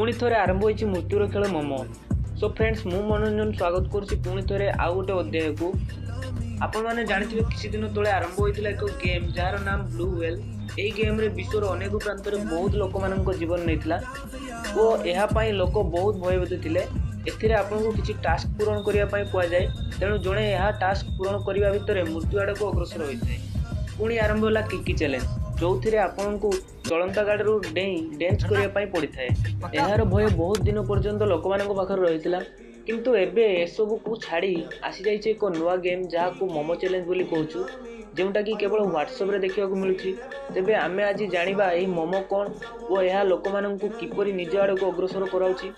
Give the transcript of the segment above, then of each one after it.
ପୁଣି ଥରେ ଆରମ୍ଭ ହୋଇଛି ମୃତ୍ୟୁର ଖେଳ ମୋମୋ। ସୋ ଫ୍ରେଣ୍ଡସ୍, ମୁଁ ମନୋରଞ୍ଜନ ସ୍ୱାଗତ କରୁଛି ପୁଣି ଥରେ ଆଉ ଗୋଟେ ଅଧ୍ୟାୟକୁ। ଆପଣମାନେ ଜାଣିଥିବେ, କିଛି ଦିନ ତଳେ ଆରମ୍ଭ ହୋଇଥିଲା ଏକ ଗେମ୍ ଯାହାର ନାମ ବ୍ଲୁ ହ୍ୱେଲ୍। ଏହି ଗେମ୍ରେ ବିଶ୍ୱର ଅନେକ ପ୍ରାନ୍ତରେ ବହୁତ ଲୋକମାନଙ୍କ ଜୀବନ ନେଇଥିଲା ଓ ଏହା ପାଇଁ ଲୋକ ବହୁତ ଭୟଭୀତ ଥିଲେ। ଏଥିରେ ଆପଣଙ୍କୁ କିଛି ଟାସ୍କ ପୂରଣ କରିବା ପାଇଁ କୁହାଯାଏ, ତେଣୁ ଜଣେ ଏହା ଟାସ୍କ ପୂରଣ କରିବା ଭିତରେ ମୃତ୍ୟୁ ଆଡ଼କୁ ଅଗ୍ରସର ହୋଇଥାଏ। ପୁଣି ଆରମ୍ଭ ହେଲା କିକି ଚ୍ୟାଲେଞ୍ଜ, ଯେଉଁଥିରେ ଆପଣଙ୍କୁ ଚଳନ୍ତା ଗାଡ଼ିରୁ ଡେଇଁ ଡ୍ୟାନ୍ସ କରିବା ପାଇଁ ପଡ଼ିଥାଏ। ଏହାର ଭୟ ବହୁତ ଦିନ ପର୍ଯ୍ୟନ୍ତ ଲୋକମାନଙ୍କ ପାଖରେ ରହିଥିଲା, କିନ୍ତୁ ଏବେ ଏସବୁକୁ ଛାଡ଼ି ଆସିଯାଇଛି ଏକ ନୂଆ ଗେମ୍, ଯାହାକୁ ମୋମୋ ଚ୍ୟାଲେଞ୍ଜ ବୋଲି କହୁଛୁ, ଯେଉଁଟାକି କେବଳ ହ୍ୱାଟ୍ସଆପ୍ରେ ଦେଖିବାକୁ ମିଳୁଛି। ତେବେ ଆମେ ଆଜି ଜାଣିବା ଏହି ମୋମୋ କ'ଣ ଓ ଏହା ଲୋକମାନଙ୍କୁ କିପରି ନିଜ ଆଡ଼କୁ ଅଗ୍ରସର କରାଉଛି।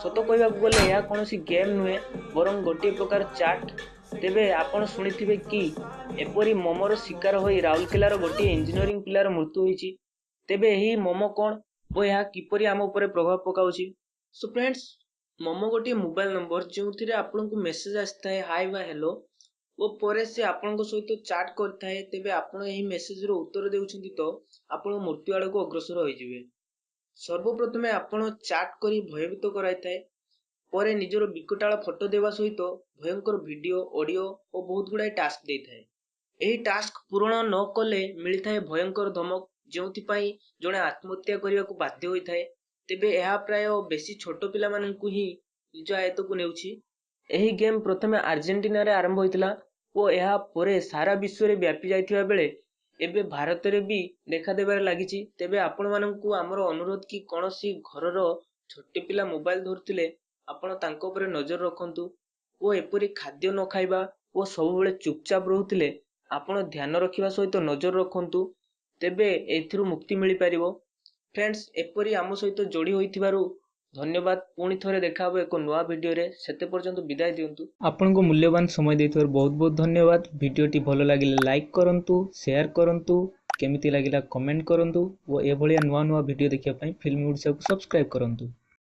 ସତ କହିବାକୁ ଗଲେ ଏହା କୌଣସି ଗେମ୍ ନୁହେଁ, ବରଂ ଗୋଟିଏ ପ୍ରକାର ଚାଟ୍। ତେବେ ଆପଣ ଶୁଣିଥିବେ କି ଏପରି ମୋମୋର ଶିକାର ହୋଇ ରାଉରକେଲାର ଗୋଟିଏ ଇଞ୍ଜିନିୟରିଂ ପିଲାର ମୃତ୍ୟୁ ହୋଇଛି। ତେବେ ଏହି ମୋମୋ କ'ଣ ଓ ଏହା କିପରି ଆମ ଉପରେ ପ୍ରଭାବ ପକାଉଛି? ସୋ ଫ୍ରେଣ୍ଡସ୍, ମୋମୋ ଗୋଟିଏ ମୋବାଇଲ ନମ୍ବର, ଯେଉଁଥିରେ ଆପଣଙ୍କୁ ମେସେଜ ଆସିଥାଏ ହାଇ ବା ହ୍ୟାଲୋ, ଓ ପରେ ସେ ଆପଣଙ୍କ ସହିତ ଚାଟ୍ କରିଥାଏ। ତେବେ ଆପଣ ଏହି ମେସେଜର ଉତ୍ତର ଦେଉଛନ୍ତି ତ ଆପଣ ମୃତ୍ୟୁ ଆଡ଼କୁ ଅଗ୍ରସର ହୋଇଯିବେ। ସର୍ବପ୍ରଥମେ ଆପଣ ଚାଟ୍ କରି ଭୟଭୀତ କରାଇଥାଏ, ପରେ ନିଜର ବିକଟାଳ ଫଟୋ ଦେବା ସହିତ ଭୟଙ୍କର ଭିଡ଼ିଓ, ଅଡ଼ିଓ ଓ ବହୁତ ଗୁଡ଼ାଏ ଟାସ୍କ ଦେଇଥାଏ। ଏହି ଟାସ୍କ ପୂରଣ ନ କଲେ ମିଳିଥାଏ ଭୟଙ୍କର ଧମକ, ଯେଉଁଥିପାଇଁ ଜଣେ ଆତ୍ମହତ୍ୟା କରିବାକୁ ବାଧ୍ୟ ହୋଇଥାଏ। ତେବେ ଏହା ପ୍ରାୟ ବେଶୀ ଛୋଟ ପିଲାମାନଙ୍କୁ ହିଁ ନିଜ ଆୟତ୍ତକୁ ନେଉଛି। ଏହି ଗେମ୍ ପ୍ରଥମେ ଆର୍ଜେଣ୍ଟିନାରେ ଆରମ୍ଭ ହୋଇଥିଲା ଓ ଏହା ପରେ ସାରା ବିଶ୍ୱରେ ବ୍ୟାପି ଯାଇଥିବା ବେଳେ ଏବେ ଭାରତରେ ବି ଦେଖା ଦେବାରେ ଲାଗିଛି। ତେବେ ଆପଣମାନଙ୍କୁ ଆମର ଅନୁରୋଧ କି କୌଣସି ଘରର ଛୋଟ ପିଲା ମୋବାଇଲ ଧରୁଥିଲେ ଆପଣ ତାଙ୍କ ଉପରେ ନଜର ରଖନ୍ତୁ, ଓ ଏପରି ଖାଦ୍ୟ ନ ଖାଇବା ଓ ସବୁବେଳେ ଚୁପଚାପ ରହୁଥିଲେ ଆପଣ ଧ୍ୟାନ ରଖିବା ସହିତ ନଜର ରଖନ୍ତୁ, ତେବେ ଏଥିରୁ ମୁକ୍ତି ମିଳିପାରିବ। ଫ୍ରେଣ୍ଡସ୍, ଏପରି ଆମ ସହିତ ଯୋଡ଼ି ହୋଇଥିବାରୁ ଧନ୍ୟବାଦ। ପୁଣି ଥରେ ଦେଖା ହେବ ଏକ ନୂଆ ଭିଡ଼ିଓରେ, ସେତେ ପର୍ଯ୍ୟନ୍ତ ବିଦାୟ ଦିଅନ୍ତୁ। ଆପଣଙ୍କ ମୂଲ୍ୟବାନ ସମୟ ଦେଇଥିବାରୁ ବହୁତ ବହୁତ ଧନ୍ୟବାଦ। ଭିଡ଼ିଓଟି ଭଲ ଲାଗିଲେ ଲାଇକ୍ କରନ୍ତୁ, ସେୟାର କରନ୍ତୁ, କେମିତି ଲାଗିଲା କମେଣ୍ଟ କରନ୍ତୁ ଓ ଏଭଳିଆ ନୂଆ ନୂଆ ଭିଡ଼ିଓ ଦେଖିବା ପାଇଁ ଫିଲ୍ମ ଓଡ଼ିଶାକୁ ସବସ୍କ୍ରାଇବ୍ କରନ୍ତୁ।